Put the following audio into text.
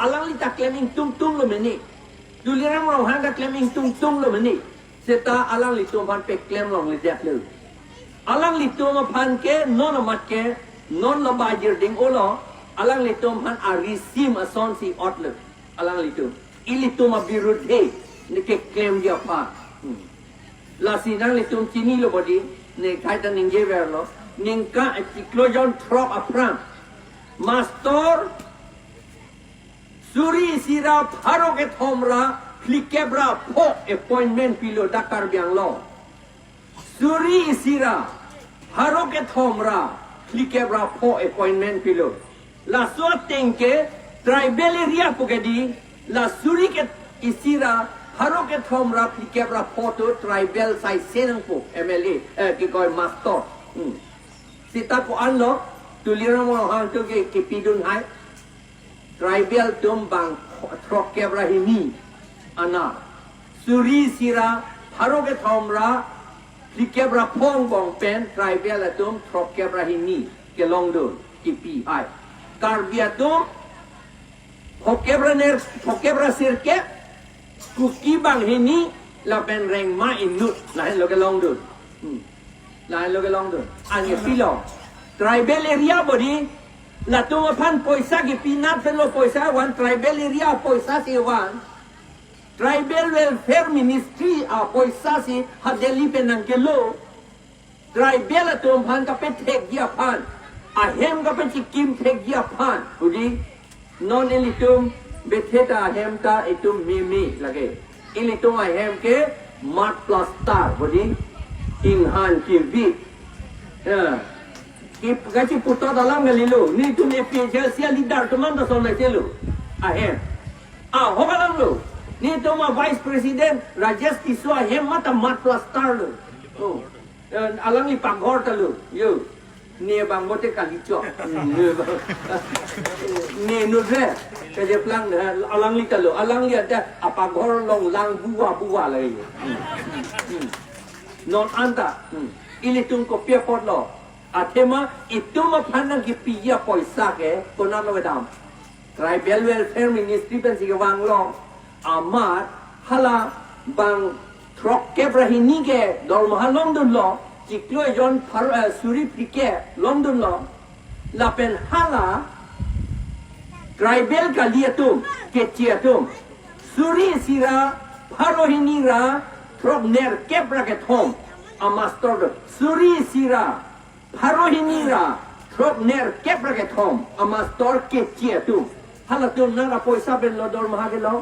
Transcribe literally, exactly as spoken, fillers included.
Alangli ta klem ingtungtung lo mene. Tuliram Ronghang ta klem ingtungtung lo mene. Seta alanglitum aphan peklem longledetlo. Alanglitum aphan ke non amat ke non la bajir ding olo. Alanglitum aphan arisim asonsi otlo. Alanglitum. Ilitum abirudhe ne keklemji aphan. Hmm. Lasi nanglitum chinilo bodi, ne khai ta ningjeverlo. Ningkan chiklo jon throk aphrang, Mastor suri isi ra pharo kethom ra phlikep ra pho appointment pilo dak Karbi Anglong. Suri isi ra pharo kethom ra phlikep ra pho appointment pilo. Laso ateng ke tribal area pu ke di, la suri ke isi ra pharo kethom ra phlikep ra pho to tribal saise nangpo M L A, eh, kikoi Mastor. Hmm. Seta ko-anlo, Tuliram Ronghang atum ke kipidun hai. Tribal atum bang throkkep ra hini ana. Suri isi ra pharo kethom ra phlikep ra pho angbong pen tribal atum throkkep ra hini kelongdun kipi hai. Karbi atum phokep ra ner, phokep ra sirkep, Kuki bang hini lapen Rengma inut, lahenlo kelongdun. Hmm. Lahenlo kelongdun. Anke pilo. Tribal area bodi, latum aphan poisa kipi nat penlo poisa van, tribal area poisa si van. Tribal Welfare Ministry apoisa si ha Delhi pen nangkelo. Tribal atum aphan kapethekji aphan, ahem kapechikim thekji aphan, bodi. Non ilitum bethe ta ahem ta itum meme lake. Ilitum ahem ke mud plaster, bodi. Inghan kivit. Ya. Ki, kachiputot alam kalilo. Netum A P H L C a-leader atum anta sonai chelo. Ahem. Ahok alam lo. Netum a-Vice President Rajesh Tisso ahem mata mud plaster lo. Oh. Eh, alangli paghor ta lo. Yo. Ne bang bote kalichok. Hmm, ne bang. Ne nudre. Kejeplang, eh, alangli ta lo. Alangli ada apaghor longlang buwa buwa lagi. Hmm. Hmm. Non anta. Hmm. Ilitum kopi apotlo. Athema itum aphan nangkipiji apoisa ke konatlo kedam. Tribal Welfare Ministry pensi kevanglo, amat hala bang throkkep ra hini ke dormaha longdunlo, chiklo jon phar, eh, suri phlikep longdunlo, lapen hala tribal kali atum, keche atum, suri isi ra pharo hini ra throknerkep ra kethom amastor do, suri isi ra pharo hini ra throknerkep ra kethom amastor keche atum. Halatum nang apoisa penlo dormaha kelong.